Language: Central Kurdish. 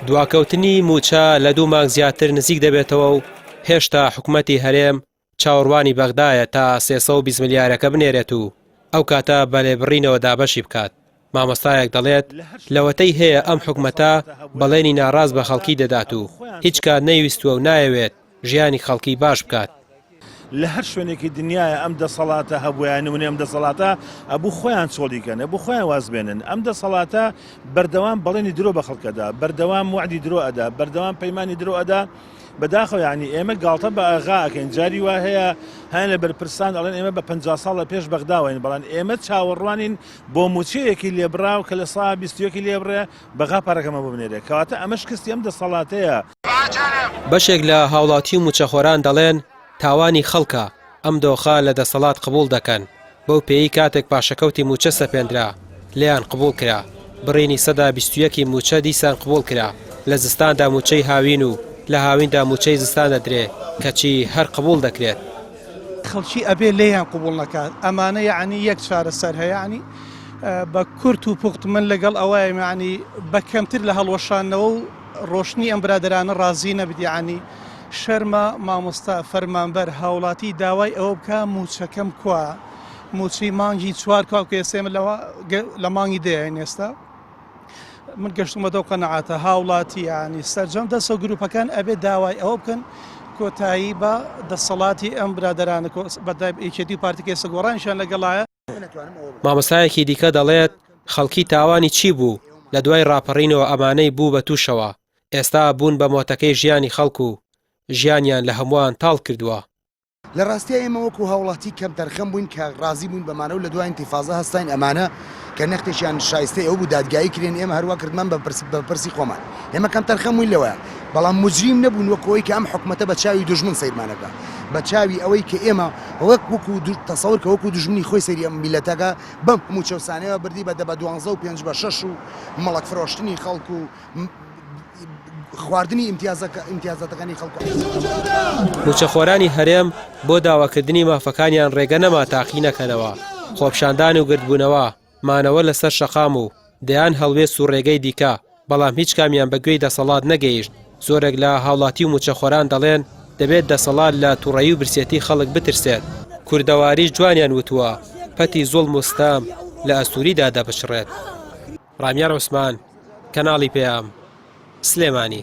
دواکەوتنی مووچە لە دوو مانگ زیاتر نزیک دەبێتەوە و هێشتا حکومەتی هەرێم چاوەڕوانی بەغدایە تا 320 ملیارەکە بنێرێت و ئەو کاتە بە لێبڕینەوە دابەشی بکات. مامۆستایەک دەڵێت، لەوەتەی هەیە ئەم حکومەتە بەڵێنی ناڕاست بە خەڵکی دەدات و هیچ کات نەیویستووە و نایەوێت ژیانی خەڵکی باش بکات. لە هەر شوێنێکی دنیایە ئەم دەسەڵاتە هەبوایە نمونەی ئەم دەسەڵاتە ئەبوو خۆیان چۆڵی کەن ئەبوو خۆیان واز بێنن ئەم دەسەڵاتە بەردەوام بەڵێنی درۆ بە خەڵکەدا بەردەوام وعدی درۆ ئەدا بەردەوام پەیمانی درۆ ئەدا بەداخەوە یعنی ئێمە گاڵتە بە ئاغا ئەکەین جاری وا هەیە هەیە لە بەرپرسان ئەڵێن ئێمە بە 50 ساڵ لە پێش بەغداوەین بەڵام ئێمە چاوەڕوانین بۆ موچەیەکی لێبراو کە لە سا 21 لێبڕێ بەغا پارەکەمە بۆ بنێرێ کەواتە ئەمە شکستی ئەم دەسەڵاتەیە. بەشێک لە هاوڵاتی و مووچەخۆران دەڵێن، تاوانی خەڵکە ئەم دۆخە لە دەسەڵات قبوڵ دەکەن، بەو پێیەی کاتێک پاشەکەوتی مووچە سەپێندرا، لێیان قبوڵ کرا، بڕینی سەدا 21 ی مووچە دیسان قبوڵ کرا، لە زستاندا مووچەی هاوین و لە هاویندا مووچەی زستان دەدرێ، کەچی هەر قبوڵ دەکرێت. خەڵکی ئەبێ لێیان قبوڵ نەکات ئەمانە یەعنی یەک چارەسەر هەیە یەعنی بە کورت و پوخت من لەگەڵ ئەوەیم یەعنی بە کەمتر لە هەڵوەشاندنەوە و ڕۆشتنی ئەم برادەرانە ڕازی نەبیت یەعنی شەرمە مامۆستا فەرمانبەر هاوڵاتی داوای ئەوە بکا موچەکەم کوا موچەی مانگی چوار کوا کە ئێستا ئێمە لە مانگی دەیان ئێستا من گەشتومەتەوە قەنەعاتە هاوڵاتی یانی سەرجەم دەسە گروپەکان ئەبێ داوای ئەوە بکەن کۆتایی بە دەسەڵاتی ئەم برادرانە بەدای یەکێتی و پارتی کە ئێستا گۆڕانیشیان لەگەڵایە. مامۆستایەکی دیکە دەڵێت، خەڵکی تاوانی چی بوو لە دوای ڕاپەڕینەوە ئەمانەی بوو بە تووشەوە، ئێستا بوون بە مۆتەکەی ژیانی خەڵک و ژیانیان لە هەمووان تاڵ کردووە. لە ڕاستیا ئێمە وەکو هاوڵاتی کەمتەرخەم بووین کە ڕازی بووین بەمانە و لە دوای ئینتیفازە هەستاین ئەمانە کە نەختێکیان شایستەی ئەوە بوو دادگایی کرێن ئێمە هەروا کردمان بە پرس بە پرسی خۆمان ئێمە کەمتەرخەم بووین لەوەیا بەڵام موجریم نەبووین وەکو ئەوەی کە ئەم حکومەتە بە چاوی دوژمن سەیرمان ئەکا بە چاوی ئەوەی کە ئێمە وەک وەکو تەسەور کە وەکو دوژمنی خۆی سەیری ئەم میللەتەکە بەم هەموو چەوسانەوە بردی بە دە بە دوانزە و پێنج بە شەش و مەڵک فرۆشتنی خەڵک و خواردنی ئیمتیازاتەکانی خەڵک. مووچەخۆرانی هەرێم بۆ داواکردنی مافەکانیان ڕێگە نەما تاقی نەکەنەوە، خۆپیشاندان و گردبوونەوە، مانەوە لەسەر شەقام و دەیان هەڵوێست و ڕێگەی دیکە، بەڵام هیچ کامیان بە گوێی دەسەڵات نەگەیشت، زۆرێک لە هاوڵاتی و مووچەخۆران دەڵێن دەبێت دەسەڵات لە توڕەیی و برسێتی خەڵک بترسێت، کوردەواریش جوانیان وتووە پەتی زوڵم و ستەم لە ئەستووریدا دەپچڕێت. ڕامیار عوسمان، کەناڵی پەیام، سلێمانی.